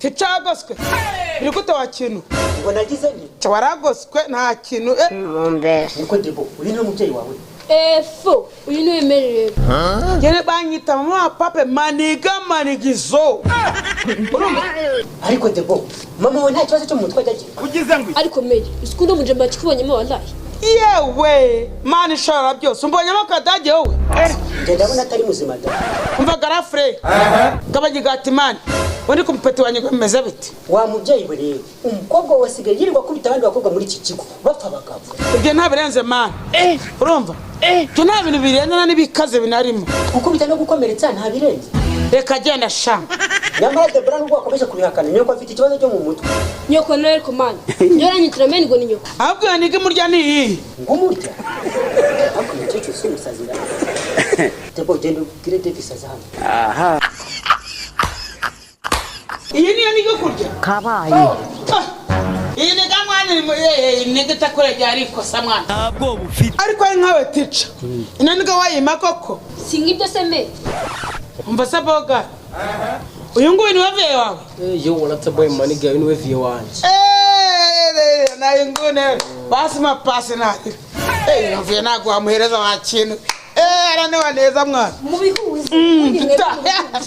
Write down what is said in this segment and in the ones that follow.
Ticagoswe biri gute wa kintu? Ngo nagize nti? Waragoswe, nta kintu. Niko Debo, uyu ni umubyeyi wawe? Efo, uyu niwe Mary rero. Njye banyita mama wa pape maniga manigizo, urumva? Ariko Debo, mama wawe nta kibazo cyo mu mutwe ajya agira? Ariko Mary, uzi ko uno mujama yakikubonyemo wallahi. Yewe, Mana ishobora byose, umbonyemo akadage wowe? Njye ndabona atari muzima da. Umva garafure, gabanya igati mani, undi ku mupeti wanjye ngo bimeze bite? Wa mubyeyi we rero, umukobwa wawe asigaye yirirwa akubita abandi bakobwa muri iki kigo bapfa abagabo. Ibyo nta birenze mani, urumva? Ibyo nta bintu birenze n'ibikaze binarimo. Gukubita no gukomeretsa nta birenze? Reka genda sha. Nyamara Debora, nubwo wakomeje kubihakana, nyoko afite ikibazo cyo mu mutwe. Nyoko nawe ariko mani, nyoranyitira Mary ngo ni nyoko. Ahubwo iyo niga imurya ni iyihe? Ngo umurya? Ariko umukecuru si umusazi da. Debo, genda ubwire Davis aze hano. Iyi niyo niga kurya? Kabaye. Ah, iyi niga mwana iri iyi niga itakuregera ari ikosa mwana. Ntabwo bufite. Ariko ari nkawe tica, ino niga wayima koko? Si nk'ibyo se Mary? Umva se boga, uyu nguyu ni we vieux wawe? Yo, what's up boy, maniga, uyu niwe vieux wanje. Nayo ngune basi mapasi nayo. Vieux ntabwo wamuhereza wa kintu. Aranewa neza mwana. Mubihuze.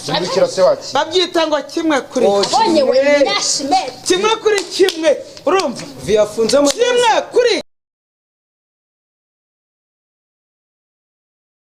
Sindikira se waki. Babyita ngo kimwe kuri Abonye we nyashi Mary. 1-1, urumva? Vieux afunzemo. 1-1.